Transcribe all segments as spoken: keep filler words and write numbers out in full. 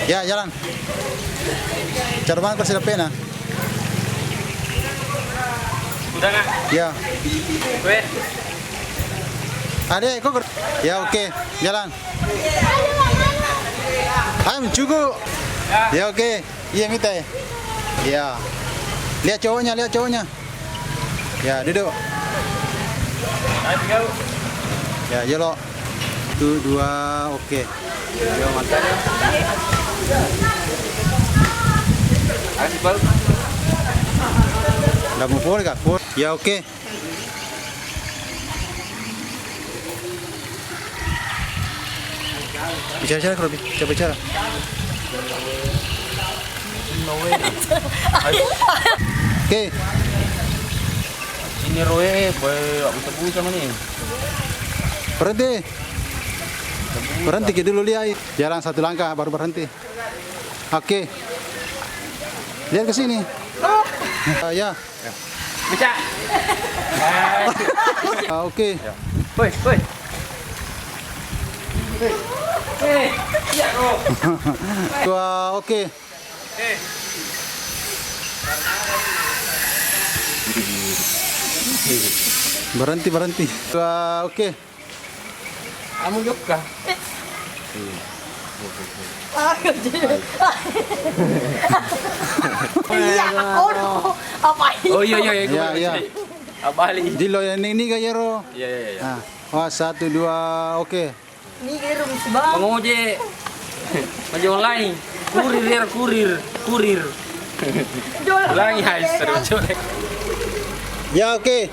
Ya, jalan. Cara mana kursi dapena? Udah nggak? Ya. Weh. Adek, kok ker-, ya, oke. Jalan. Ayo, cukup. Ya, oke. Iya, mita ya. Iya. Lihat cowoknya, lihat cowoknya. Ya, duduk. Ya, jolo. Satu, dua, oke. Yo, mantap. Kasih, Bang. Udah mau pulih, Kak? Pul-, ya, oke. Bicara, bicara, kalau bi-, bicara, bicara. Oke. Ini roe, boy, aku tebu sama nih. Berhenti. Berhenti ke dulu, lihat. Jalan satu langkah, baru berhenti. Oke. Lihat ke sini. Ah, ya. Bisa. Ah, oke. Woi, woi. Eh, iya, bro. Wah, oke. Eh. Berhenti, berhenti. Wah, oke. Kamu jokka. Iya, oh, apa ini? Oh, iya, iya, iya, iya, iya. Abali. Dilo ya, ini, ini gak ya, Ro? Iya, iya, iya. Nah, wah, satu, dua, oke. Ini gak ya, Ro, mesti bang. Mengoje. Menjual online. Kurir, ya, kurir, kurir. Ulangi, guys, terus colek. Ya, oke.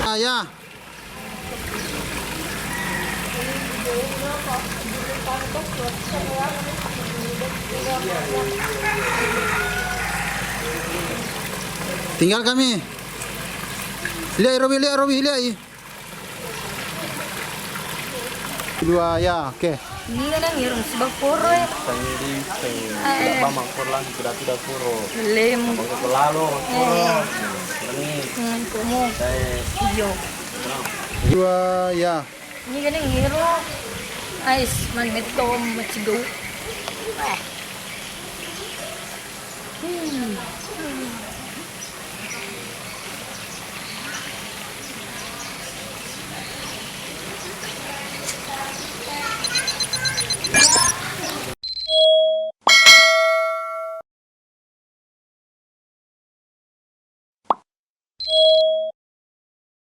Ah, ya. Tinggal kami. Lihat, Robi, lihat, Robi, lihat. Dua, ya, oke. Ini kan yang irung sebab poro ya. Tengdi, teng-, eh, tidak bama, poro lagi, tidak, tidak poro. Lem. Bangku kelalo, poro. Eh. Ini. Hmm, kamu. Saya. Iyo. Dua, ya. Ini kan yang irung. Ais, man metom, macigau. Eh. Hmm.